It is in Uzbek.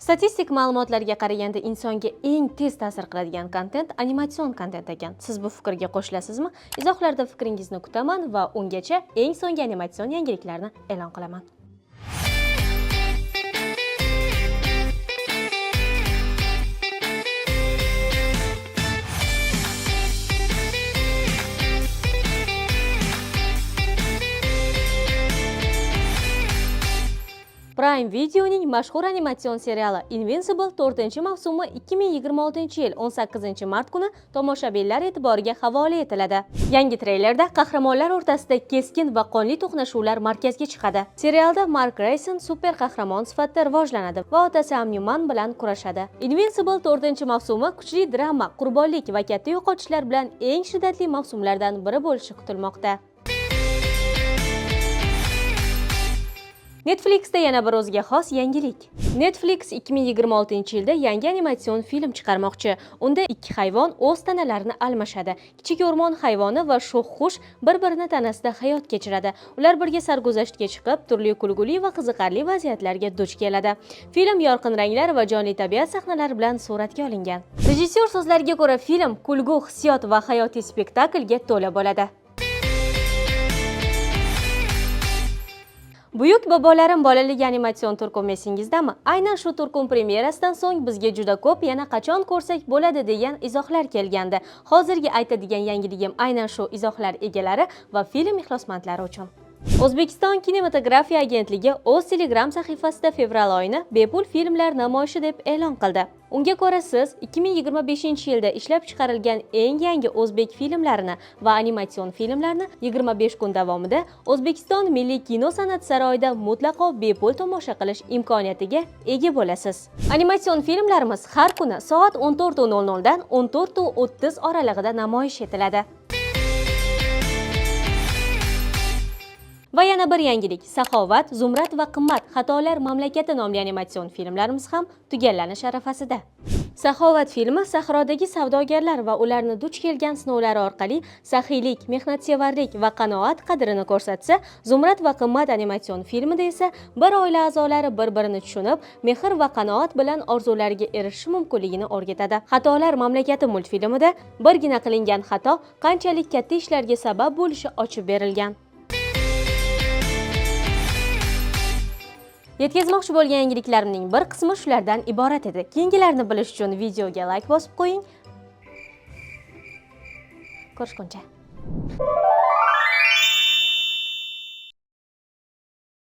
Statistik ma'lumotlarga qaraganda, insonga eng tez ta'sir qiladigan kontent animatsion kontent ekan. Siz bu fikrga qo'shilasizmi? Izohlarda fikringizni kutaman va ungacha eng so'nggi animatsion yangiliklarni e'lon qilaman. Prime Videoning mashhur animatsion seriali Invincible 4-mavsumi 2026-yil 18-mart kuni tomoshabinlar e'tiboriga havola etiladi. Yangi treylerda qahramonlar o'rtasida keskin va qonli to'qnashuvlar markazga chiqadi. Serialda Mark Grayson super qahramon sifatida rivojlanadi va otasi Omni-Man bilan kurashadi. Invincible 4-mavsumi kuchli drama, qurbonlik va katta yo'qotishlar bilan eng shiddatli mavsumlardan biri bo'lishi kutilmoqda. Netflixda yana bir o'ziga xos yangilik. Netflix 2026-yilda yangi animatsion film chiqarmoqchi. Unda ikki hayvon o'z tanalarini almashadi. Kichik o'rmon hayvoni va sho'x qush bir-birini tanasida hayot kechiradi. Ular birga sarguzashtga chiqib, turli kulguli va qiziqarli vaziyatlarga duch keladi. Film yorqin ranglar va jonli tabiat sahnalari bilan suratga olingan. Rejissyor so'zlariga ko'ra, film kulgu, hissiyot va hayotiy spektaklga to'la bo'ladi. Buyuk bobolarim bolaligi animatsion turkum esingizdami? Aynan shu turkum premyerasidan so'ng bizga juda ko'p "Yana qachon ko'rsak bo'ladi?" degan izohlar kelgandi. Hozirgi aytadigan yangiligim aynan shu izohlar egalari va film ixlosmandlari uchun. O'zbekiston kinematografiya agentligi o'z Telegram sahifasida fevral oyini bepul filmlar namoyishi deb e'lon qildi. Unga ko'ra, siz 2025-yilda ishlab chiqarilgan eng yangi o'zbek filmlarini va animatsion filmlarni 25 kun davomida O'zbekiston Milliy kino san'ati saroyida mutlaqo bepul tomosha qilish imkoniyatiga ega bo'lasiz. Animatsion filmlarimiz har kuni soat 14:00 dan 14:30 oralig'ida namoyish etiladi. Va yana bir yangilik: Saxovat, Zumrad va Qimmat, Xatolar mamlakati nomli animatsion filmlarimiz ham tugallanish arafasida. Saxovat filmi sahrodagi savdogarlar va ularni duch kelgan sinovlari orqali saxiylik, mehnatsevarlik va qanoat qadrini ko'rsatsa, Zumrad va Qimmat animatsion filmida esa bir oila a'zolari bir-birini tushunib, mehr va qanoat bilan orzulariga erishishi mumkinligini o'rgatadi. Xatolar mamlakati multfilmida birgina qilingan xato qanchalik katta ishlarga sabab bo'lishi ochib berilgan. Yetkazmoqchi bo'lgan yangiliklarimning bir qismi shulardan iborat edi. Keyingilarni bilish uchun videoga layk bosib qo'ying. Ko'rishguncha.